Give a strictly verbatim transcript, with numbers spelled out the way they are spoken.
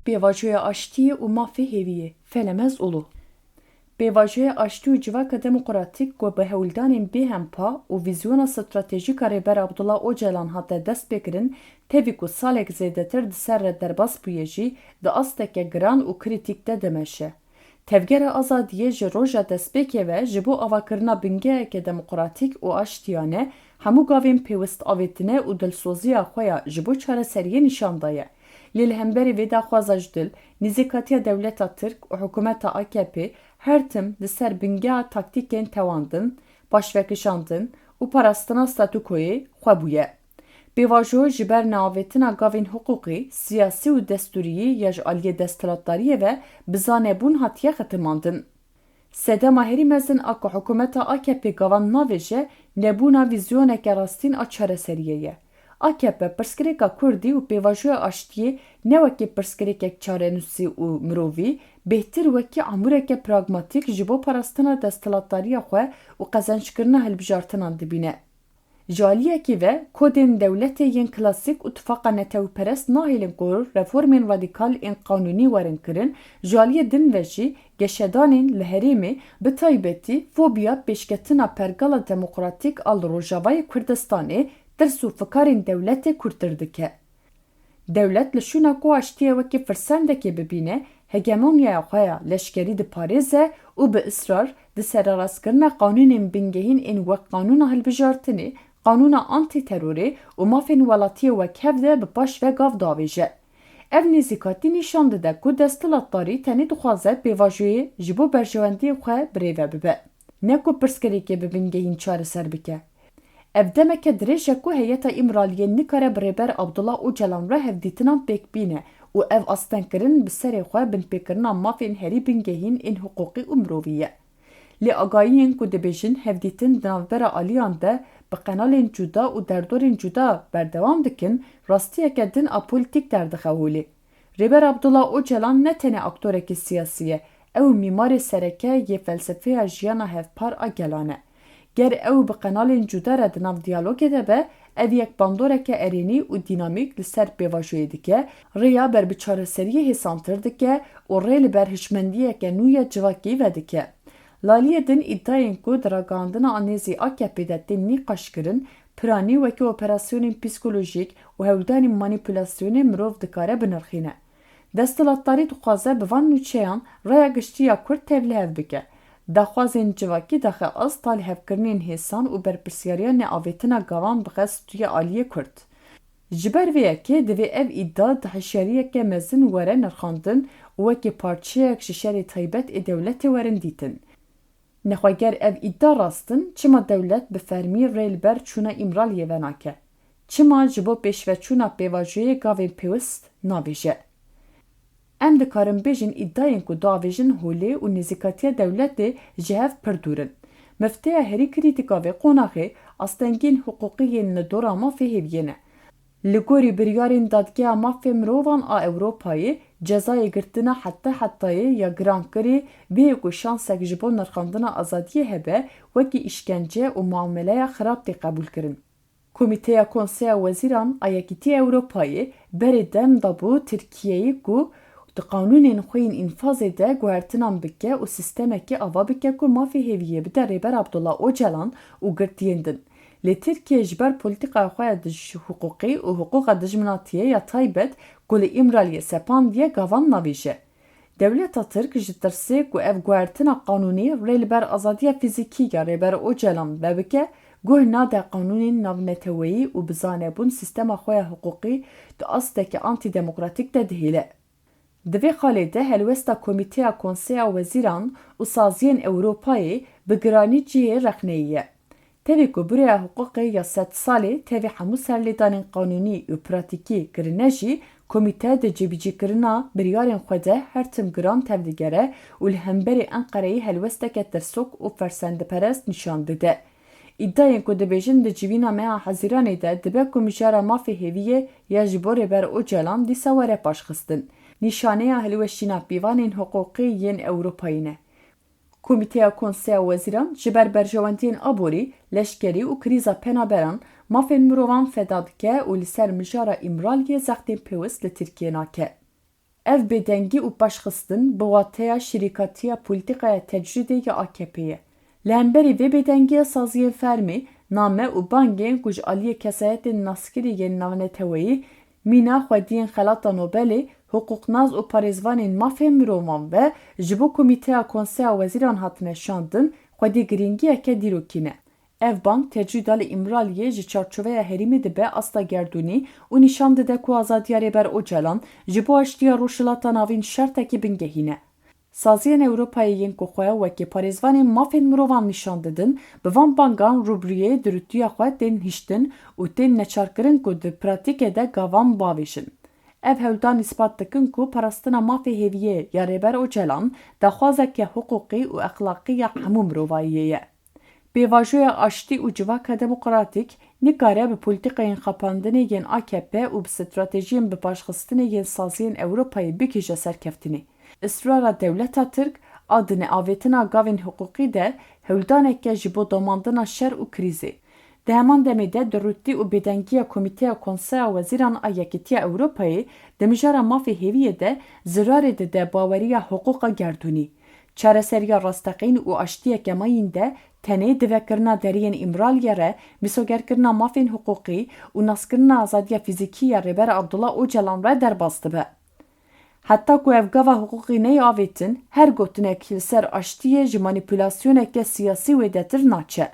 Pêvajoya aştiyê û mafê hêviyê, Felemez Ulu. Pêvajoya aştî û civaka demokratîk ku bi hewldanên bêhempa û vîzyona stratejîk a Rêber Abdullah Ocalan hate destpêkirin, tevî ku salek zêdetir di ser re derbas bûye jî, di asteke giran û krîtîk de dimeşe. Tevgera Azadiyê ji roja destpêkê ve ji bo avakirina bingeheke demokratîk û aştiyane hemû gavên pêwist avêtine û dilsoziya xwe ya ji bo çareseriyê nîşan daye. Lê li hemberî vê daxwaza ji dil, nêzîkatiya dewleta Tirk û hikûmeta A K P her tim li ser bingeha taktîkên tewandin, paşvekişandin û parastina statûkoyê xwe bûye. Pêvajo ji ber neavêtina gavên hiqûqî, siyasî û destûriyî ya ji aliyê desthilatdariyê ve bi zanebûn hatiye xitimandin. Sedema herî mezin a ku hikûmeta A K P gavan navêje, nebûna vîzyoneke rastîn a çareseriyê ye. A K P pirsgirêka kurdî û pêvajoya aştiyê ne wekî pirsgirêkek çarenûsî û mirovî, bêhtir wekî amûreke pragmatîk ji bo parastina desthilatdariya xwe û qezençkirina hilbijartinan dibîne. Ji aliyekî ve, kodên dewletê yên klasîk û tifaqa netewperest nahêlin ku reformên radîkal ên qanûnî werin kirin, ji aliyê din ve jî geşedanên li herêmê, bi taybetî fobiya pêşketina pergala demokratîk a li Rojavayê Kurdistanê, tirs û fikarên dewletê kûrtir dike. Dewlet li şûna ku aştiyê wekî firsendekê bibîne, hegemonyaya xwe ya leşkerî diparêze û bi israr di sererastkirina qanûnên bingehîn ên wek qanûna hilbijartinê, qanûna antîterorê û mafên welatiyê wekhev de bi paş ve gav davêje. Ev nêzîkatî nîşan dide ku desthilatdarî tenê dixwaze pêvajoyê ji bo berjewendiyên xwe birêve bibe, ne ku pirsgirêkê bi bingehîn çareser bike. Ev demeke dirêj e ku heyeta Îmraliyê nikare bi Rêber Abdullah Ocalan re hevdîtinan pêk bîne û ev astengkirin bi serê xwe binpêkirina mafên herî bingehîn ên hiqûqî û mirovî ye. Lê agahiyên ku dibêjin hevdîtin di navbera aliyan de bi qenalên cuda û derdorên cuda berdewam dikin, rastiyeke din a polîtîk derdixe holê. Rêber Abdullah Ocalan ne tenê aktorekî siyasî ye, ew mîmarê sereke yê felsefeya jiyana hevpar a gelan e. Ger ew bi qenalên cuda re di nav diyalogê de be, ev yek bandoreke erênî û dînamîk li ser pêvajoyê dike, rêya ber bi çareseriyê hêsantir dike û rê li ber hişmendiyeke nû ya civakî vedike. Li aliyê din îdiayên ku di ragihandina a nêzî A K P de tên nîqaşkirin, piranî wekî operasyonên psîkolojîk û hewldanên manîpulasyonê mirov dikare binirxîne. Desthilatdarî dixwaze bi van nûçeyan raya giştî ya Kurd tevlihev bike. Daxwazên civakî daxe asta lihevkirinên hêsan û berpirsyariya neavêtina gavan bixe stûyê aliyê Kurd. Ji ber vê yekê divê ev îdia di hişyariyeke mezin were nirxandin û wekî parçeyek ji şerê taybet ê dewletê werin dîtin. Nexwe ger ev îdia rast in, çima dewlet bi fermî rê li ber çûna Îmraliyê venake? Çima ji bo pêşveçûna pêvajoyê gavên pêwist navêje? Em dikarin bêjin îdiayên ku diavêjin holê û nêzîkatiya dewletê ji hev pir dûr in. Mifteya herî krîtîk a vê qonaxê astengiyên hiqûqî yên li dora mafê hêviyê ne. Li gorî biryarên Dadgeha Mafê Mirovan a Ewropayê, cezayê girtina heta hetayê ya girankirî bêyî ku şansek ji bo nirxandina azadiyê hebe, wekî îşkence û muameleya xirab tê qebûlkirin. Komîteya Konseya Wezîran a Yekîtiya Ewropayê berê dem dabû Tirkiyeyê ku di qanûnên xwe yên înfazê de guhertinan bike û sîstemekê ava bike ku mafê hêviyê bide Rêber Abdullah Ocalan û girtiyên din. Lê Tirkiye ji ber polîtîkaya xwe ya dijhiqûqî û hiqûqa dijminatiyê ya taybet ku li Îmraliyê sepandiye gavan navêje. Dewleta Tirk ji tirsê ku ev guhertina qanûnî rê li ber azadiya fîzîkî ya Rêber Ocalan vebike, guh nade qanûnên navneteweyî û bi zanebûn sîstema xwe ya hiqûqî di asteke antîdemokratîk de dihêle. Di vê xalê de helwesta Komîteya Konseya Wezîran û Saziyên Ewropayê bi giranî cihê rexneyî ye. Tevî ku bi rêya hiqûqê ya sedsalê tevî hemû serlêdanên qanûnî û pratîkî kirine jî, komîte di cîbicîkirina biryarên xwe de her tim giran tevdigere û li hemberî Enqereyê helwesteke tirsok û fersendeperest nîşan dide. Îdiayên ku dibêjin di civîna meha Hezîranê de dibe ku mijara mafê hêviyê ya ji bo Rêber Ocalan dîsa were paşxistin, nîşaneya hilweşîna pîvanên hiqûqî yên Ewropayê ne. Komîteya Konseya Wezîran ji ber berjewendiyên aborî, leşkerî û krîza penaberan mafên mirovan feda dike û li ser mijara Îmraliyê zextên pêwist li Tirkiyê nake. Ev bêdengî û paşxistin bi wateya şirîkatiya polîtîkaya tecrîdê ya A K P'ê ye. Li hemberî vê bêdengiyê saziyên fermî, name û bangên ku ji aliyê kesayetên naskirî yên navneteweyî, mîna xwediyên Xelata Nobelê, hiqûqnas û parêzvanên mafên mirovan ve ji bo Komîteya Konseya Wezîran hatine şandin, xwedî girîngiyeke dîrokî ne. Ev bang tecrîda li Îmraliyê ji çarçoveya herêmê dibe asta gerdûnî û nîşan dide ku azadiya Rêber Ocalan ji bo aştiya Rojhilata Navîn şertekî bingehîn e. Saziyên Ewropayê yên ku xwe wekî parêzvanên mafên mirovan nîşan didin, bi van bangan rûbirûyê dirûtiya xwe tên hiştin û tên neçarkirin ku di pratîkê de gavan bavêjin. Ev hewldan îspat dikin ku parastina mafê hêviyê ya Rêber Ocalan daxwazeke hiqûqî û exlaqî ya hemû mirovayiyê ye. Pêvajoya aştî û civaka demokratîk nikare bi polîtîkayên xapandinê yên A K P û bi stratejiyên bipaşxistinê yên saziyên Ewropayê bikêje serkeftinê. Israra dewleta Tirk a di neavêtina gavên hiqûqî de hewldaneke ji bo domandina şer û krîzê. Di heman demê de di rûtî û bêdengiya Komîteya Konseya Wezîran a Yekîtiya Ewropayê di mijara mafê hêviyê de zirarê dide baweriya hiqûqa gerdûnî. Çareseriya rasteqîn û aştiyeke mayînde tenê divekirina deriyên Îmraliyê re, misogerkirina mafên hiqûqî û naskirina azadiya fîzîkî ya Rêber Abdullah Ocalan re derbas dibe. Heta ku ev gava hiqûqî neyê avêtin, her gotinek li ser aştiyê ji manîpulasyoneke siyasî wêdetir naçe.